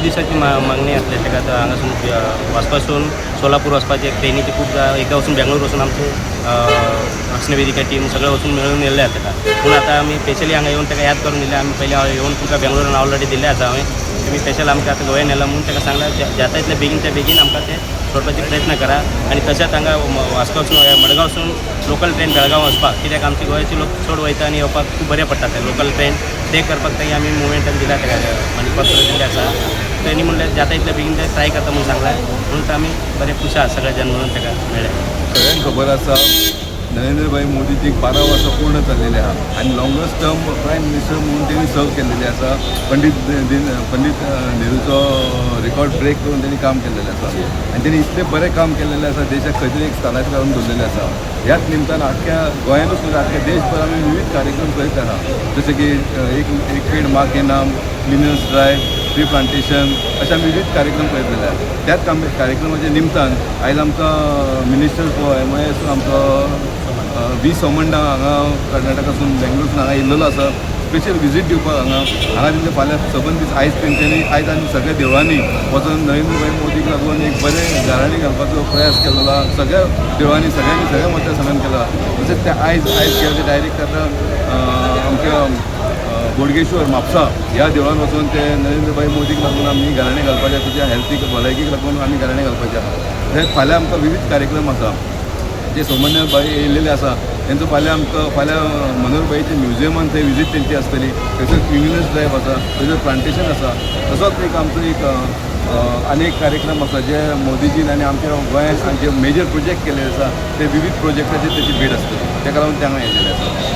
दिसाची मागणी आसली ताका. आतां हांगासून वास्कोसून सोलापूर वचपाचे ट्रेनीची खूब एकदां वचून बेंगलोर वचून आमचे रक्षणवेदिका टीम सगळे वचून मेळून येयल्ले आसा ताका. पूण आतां आमी स्पेशली हांगा येवन ताका याद करून दिले. आमी पयलीं येवन तुमकां बेंगलोरान ऑलरेडी दिल्ले आसा हांवें. तुमी स्पेशल आमकां आतां गोंयान येला म्हणून ताका सांगलां, जाता इतले बेगीनच्या बेगीन आमकां ते सोडपाचे प्रयत्न करा. आनी तशेंच हांगा वास्कोसून मडगांवसून लोकल ट्रेन बेळगांव वचपाक, कित्याक आमचे गोंयचे लोक चड वयता आनी येवपाक खूब बरें पडटा ते लोकल ट्रेन, ते करपाक तांणी आमी मुवमेंटान दिला ताका आनी पत्र दिल्लें आसा. तेणी म्हणल्यार जाता इतले बेगीन ते ट्राय करता म्हणून सांगलां. म्हणून आमी बरे खुश आसा सगळे जाण म्हणून ताका मेळ्ळें. सगळ्यांक खबर आसा, नरेंद्रभाई मोदीजीक 12 वर्सां पूर्ण जाल्लेली आहा आनी लॉंगस्ट टर्म प्रायम मिनिस्टर म्हणून तेणी सर्व केल्लेली आसा. पंडीत नेहरूचो रिकॉर्ड ब्रेक करून तेणी काम केल्लेलें आसा आनी तेणी इतलें बरें काम केल्लेलें आसा, देशाक खंय तरी एक स्थानाचेर हाडून दवरलेलें आसा. ह्याच निमतान आख्ख्या गोंयानूच न्हय, आख्ख्या देशभर आमी विविध कार्यक्रम करीत आहा, जशे की एक एक पेड माँ के नाम, क्लिनर्स ड्रायव्ह, ट्री प्लांटेशन, अशे आमी विविध कार्यक्रम करीत आहा. त्याच कार्यक्रमाच्या निमतान आयज आमकां मिनिस्टर फॉर एमआयएस आमचो वी सोमण्णा हांगा कर्नाटकासून, बेंगलोरसून हांगा येयल्लो आसा स्पेशल विजीट दिवपाक हांगा. हांगा तेंचे फाल्यां सबंद दीस आयज तेंच्यांनी आयज आमी सगळ्या देवळांनी वचून नरेंद्रभाई मोदीक लागून एक बरें गाराणें घालपाचो प्रयास केलेलो आहा. सगळ्या देवळांनी सगळ्यांनी सगळ्या मतदारसंघान केला. तशेंच ते आयज आयज गेले ते डायरेक्ट आतां आमच्या बोडगेश्वर म्हापसा ह्या देवळान वचून ते नरेंद्रभाई मोदीक लागून आमी गाराणें घालपाचें, तुज्या हेल्थीक भलायकीक लागून आमी गाराणें घालपाचें आहा. तशेंच फाल्यां आमकां विविध कार्यक्रम आसा. जे सोमण्णा भाई येयल्लेले आसा तेंचो फाल्यां आमकां फाल्यां मनोहर म्युझियमान थंय विजीट तेंची आसतली. थंयसर क्लिनलीनस ड्रायव्ह आसा, थंयसर प्लांटेशन आसा. तसोच एक आमचो एक आनी एक कार्यक्रम आसा, जे मोदीजीन आनी आमच्या गोंयांत जे मेजर प्रोजेक्ट केल्ले आसा, ते विविध प्रोजेक्टाचेर तेची भेट आसतली. तेका लागून ते हांगा येयलेले आसा.